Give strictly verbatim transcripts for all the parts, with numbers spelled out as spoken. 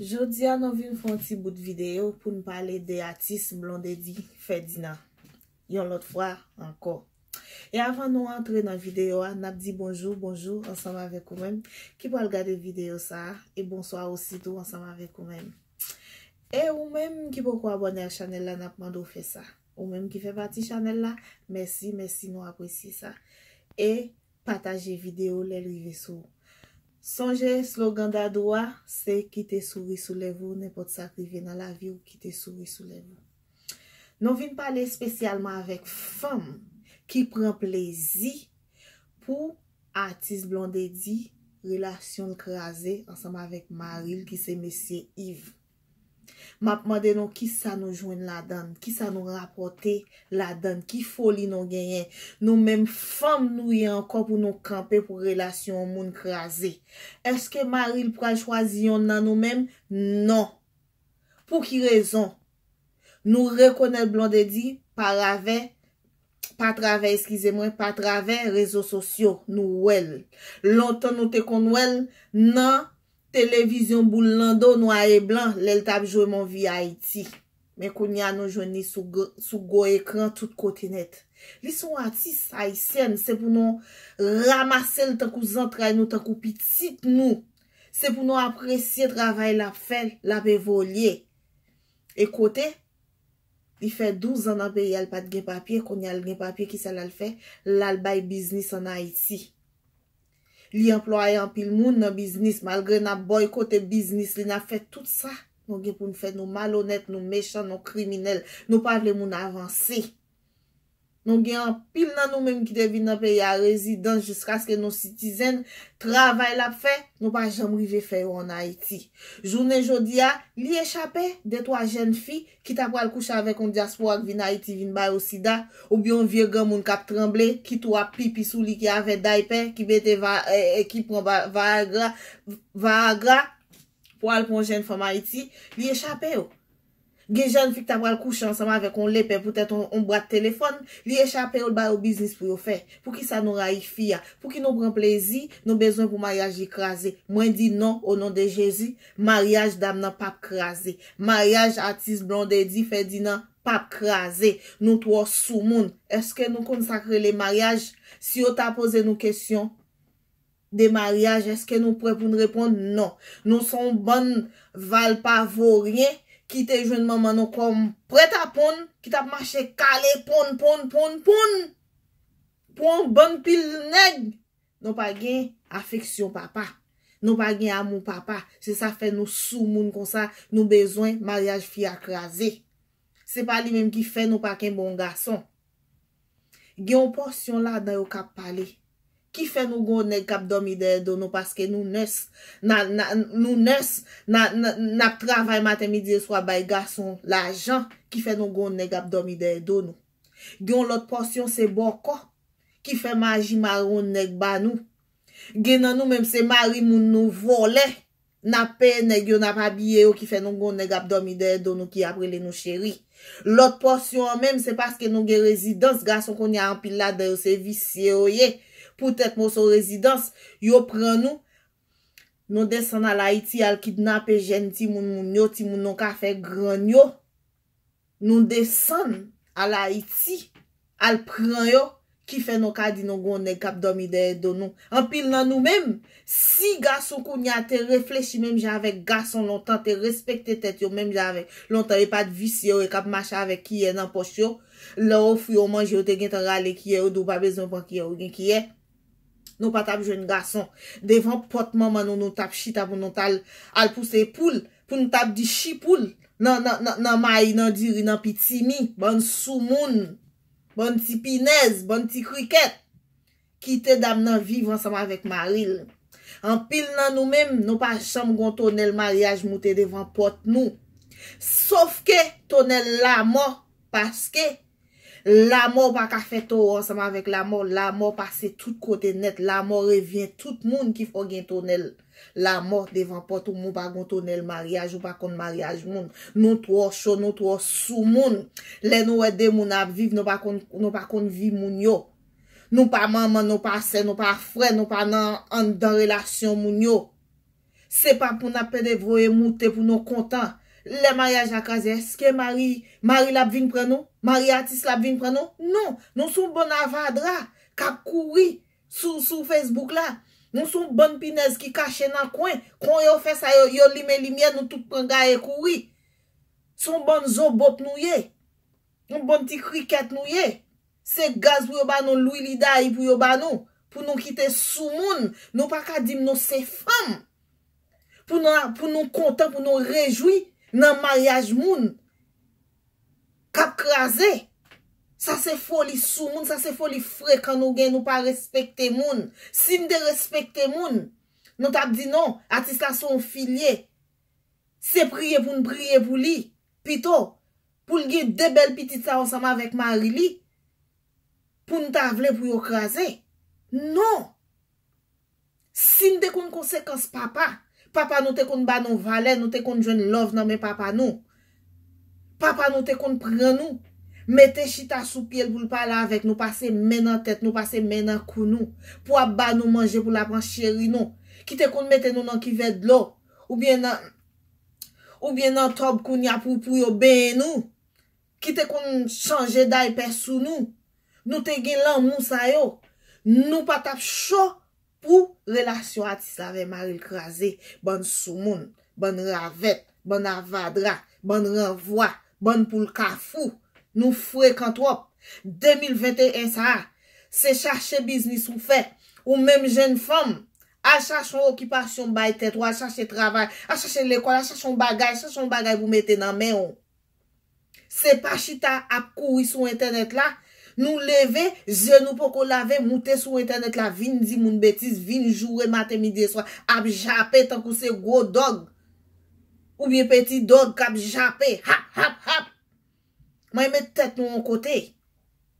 Jodi a nou vin fè yon ti bout videyo pou n pale de atis Blondedy Ferdinand yon lòt fwa ankò. E avan nou antre nan videyo a, n ap di bonjou, bonjou ansanm avèk ou menm ki pral gade videyo sa a, e bonswa osi tou ansanm avèk ou menm. E ou menm ki poko abòne ak chanèl la, n ap mande w fè sa. Ou menm ki fè pati chanèl la, mèsi, mèsi, nou apresye sa. E pataje videyo lè l rive sou ou. Sonje, slogan Dadou a, se kite souri sou lèv ou, nenpòt sa k rive nan lavi w, kite souri sou lèv ou. Nou vin pale espesyalman avèk fanm ki pran plezi pou atis Blondedy, relasyon l kraze ansanm avèk mari l ki se mesye Yves. M ap mande nou kisa nou jwenn ladan l, kisa nou rapòte ladan l, ki foli nou genyen. Nou menm fanm nou ye ankò pou nou kanpe pou relasyon yon moun kraze. Èske mari l pral chwazi yonn nan nou menm? Non. Pou ki rezon? Nou rekonèt Blondedy pa travè, pa travè, eskize mwen, pa travè rezo sosyo, nou wè l. Lontan nou te konn wè l nan televizyon boul nan do nwa e blan lè l t ap jwe Mon Vi Ayiti. Men kounye a nou jwenn li sou, sou gwo ekran tout kote nèt. Li se yon atis ayisyèn, se pou nou ranmase l tankou zantray nou, tankou pitit nou. Se pou nou apresye travay l ap fè, l ap evolye. E kote, li fè douz an nan peyi a, l pa t gen papye, kounye a l gen papye, kisa l al fè? L al bay biznis ann Ayiti. Li anplwaye anpil moun nan biznis, malgre n ap bòykote biznis li, n ap fè tout sa nou gen pou n fè, nou malonèt, nou mechan, nou kriminèl, nou pa vle moun avanse. Nou gen anpil nan nou menm ki te vin nan peyi a rezidans jiskaske nou sitizen, travay l ap fè, nou pa janm rive fè yo ann Ayiti. Jounen jodi a, li echape de twa jèn fi ki ta pral kouche avèk yon dyaspora k vin Ayiti vin ba yo sida, oubyen yon vye granmoun k ap tranble, ki tou ap pipi sou li, ki avè daypè, ki mete va, e, e, ki pran va, vaagra, vaagra pou al pran yon jèn fanm Ayiti, li echape yo. Gen jèn fi ki ta pral kouche ansanm avèk yon lepè poutèt yon, yon bwat telefòn, li echape yo, l ba yo biznis pou yo fè. Poukisa nou rayi fi a? Pouki nou pran plezi, nou bezwen pou maryaj li kraze? Mwen di non, o non de Jezi, maryaj dam nan p ap kraze. Maryaj atis Blondedy Ferdinand p ap kraze. Nou twò soumoun. Èske nou konn sa k rele maryaj? Si yo ta poze nou kesyon de maryaj, èske nou prè pou n reponn? Non. Nou se yon bann valpavoryen ki te jwenn manman nou kòm prètaponn, ki t ap mache kale ponn, ponn, ponn, ponn. Pou yon bann pil nèg, nou pa gen afeksyon papa. Nou pa gen amou papa. Se sa fè nou soumoun konsa, nou bezwen maryaj fi a kraze. Se pa li menm ki fè nou pa kenbe yon gason. Gen yon pòsyon ladan yo k ap pale. Ki fè nou gen yon nèg k ap dòmi dèyè do nou paske nou nès, na, na, nou nès, na, na, n ap travay maten, midi e swa bay gason lajan, ki fè nou gen yon nèg ap dòmi dèyè do nou. Gen yon lòt pòsyon se bòkò ki fè maji mare yon nèg ba nou. Gen nan nou menm se mari moun nou vòlè. N ap peye nèg yo, n ap abiye yo ki fè nou gon nèg ap dòmi dèyè do nou ki ap rele nou cheri. Lòt pòsyon an menm, se paske nou gen rezidans, gason kounye a anpil ladan yo se visye yo ye. Poutèt moso rezidans, yo pran nou, nou desann al Ayiti, al kidnape jèn timoun moun yo, timoun nou ka fè grann yo. Nou desann al Ayiti, al pran yo, ki fè nou ka di nou gon nèg k ap dòmi dèyè do nou. Anpil nan nou menm, si gason kounye a te reflechi menm jan avèk gason lontan, te respekte tèt yo menm jan avèk lontan, e pa t visye yo e k ap mache avèk kiyè nan pòch yo, lè w ofri yo manje, yo te gentan rale kiyè yo, di w pa bezwen pran kiyè, ou gen kiyè. Nou pa t ap jwenn gason. Devan pòt manman nou, nou t ap chita pou nou t al, al pouse poul, pou nou t ap di chipoul nan, nan, nan, nan mayi, nan diri, nan pitimi, bann soumoun, bann ti pinèz, bann ti krikèt. Kite dam nan viv ansanm avèk mari l. Anpil nan nou menm, nou pa janm gon tonèl maryaj moute devan pòt nou. Sof ke tonèl lamò, paske lamò pa ka fè towo ansanm avèk lamò. Lamò pase tout kote nèt. Lamò revyen tout moun ki fè w gen tonèl lamò devan pòt ou, men w pa gon tonèl maryaj, ou pa konn maryaj moun. Nou twò cho, nou twò soumoun. Lè nou wè de moun ap viv, nou pa konn, nou pa konn vi moun yo. Nou pa manman, nou pa sè, nou pa frè, nou pa nan anndan relasyon moun yo. Se pa pou n ap pede voye moute pou nou kontan. Lè maryaj la kraze, èske mari, mari l ap vin pran nou? Mari atis la ap vin pran nou? Non, nou se yon bann avadra k ap kouri sou, sou Facebook la. Nou se yon bann pinèz ki kache nan kwen. Kon yo fè sa, yo, yo limen limyè, nou tout pran gaye kouri. Se yon bann zobop nou ye. Yon bann ti krikèt nou ye. Se gaz pou yo ba nou, lwil idayi pou yo ba nou. Pou nou kite sou moun. Nou pa ka di m nou se fanm. Pou nou, pou nou kontan, pou nou rejwi nan maryaj moun k ap kraze. Sa se foli sou moun, sa se foli frekan nou gen, nou pa respekte moun. Si n te respekte moun, nou t ap di non, atis la se yon filye. Se priye pou n priye pou li. Pito, pou l gen de bèl pitit sa yo ansanm avèk mari li, pou n ta vle pou yo kraze. Non! Si n te konn konsekans papa, papa nou te konn ba nou valè, nou te konn jwenn love nan men papa nou. Papa nou te konn pran nou, mete chita sou pye l pou l pale avèk nou, pase men nan tèt nou, pase men nan kou nou, pou ap ba nou manje, pou l ap ancheri nou, ki te konn mete nou nan kivè dlo, oubyen nan, oubyen nan tòb kounye a pou, pou yo benyen nou, ki te konn chanje daypè sou nou. Nou te gen lanmou sa yo. Nou pa t ap cho pou relasyon atis la avè mari l kraze. Bann soumoun, bann ravèt, bann avadra, bann ranvwa, bann poul kafou. Nou frekan twòp. De mil venteyen sa a, se chache biznis ou fè. Ou menm jenn fanm, al chache yon okipasyon bay tèt ou, al chache travay, al chache lekòl, al chache yon bagay, chache yon bagay pou mete nan men w. Se pa chita ap kouri sou entènèt la. Nou leve, je nou poko lave, moute sou entènèt la, vin di moun betiz, vin joure maten, midi e swa, ap jape tankou se gwo dòg. Oubyen peti dòg k ap jape, hap, hap, hap. Mwen met tèt nou yon kote.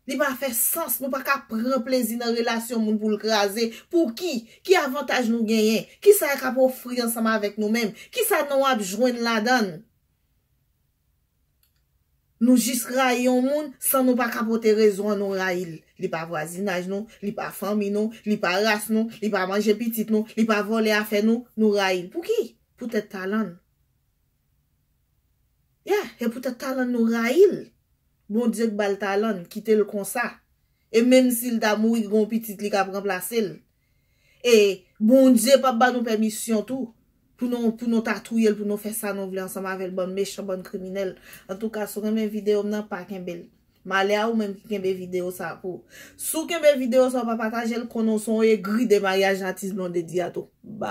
Li pa fè sans, nou pa ka pran plezi nan relasyon moun pou l kraze. Pou ki? Ki avantaj nou genyen? Kisa k ap ofri ansanm avèk nou menm? Kisa nou ap jwenn ladan l? Nou jis rayi yon moun san nou pa ka pote rezon an nou rayi l. Li pa vwazinaj nou, li pa fanmi nou, li pa ras nou, li pa manje pitit nou, li pa vòlè afè nou, nou rayi l. Pou ki? Poutèt talan l. Yeah, e poutèt talan l nou rayi l. Bondye k ba l talan l, kite l konsa. E menm si l ta mouri, gen yon pitit li k ap ranplase l. E Bondye p ap ba nou pèmisyon tou pou nou, pou nou ta touye l, pou nou fè sa nou vle ansanm avè l, bann mechan, bann kriminèl. Antouka, si w renmen videyo m nan, pa kenbe l. Malè a ou menm ki kenbe videyo sa pou ou. Si w kenbe videyo sa, w pa pataje l, konnen w se yon egri de maryaj atis Blondedy a tou. Bye.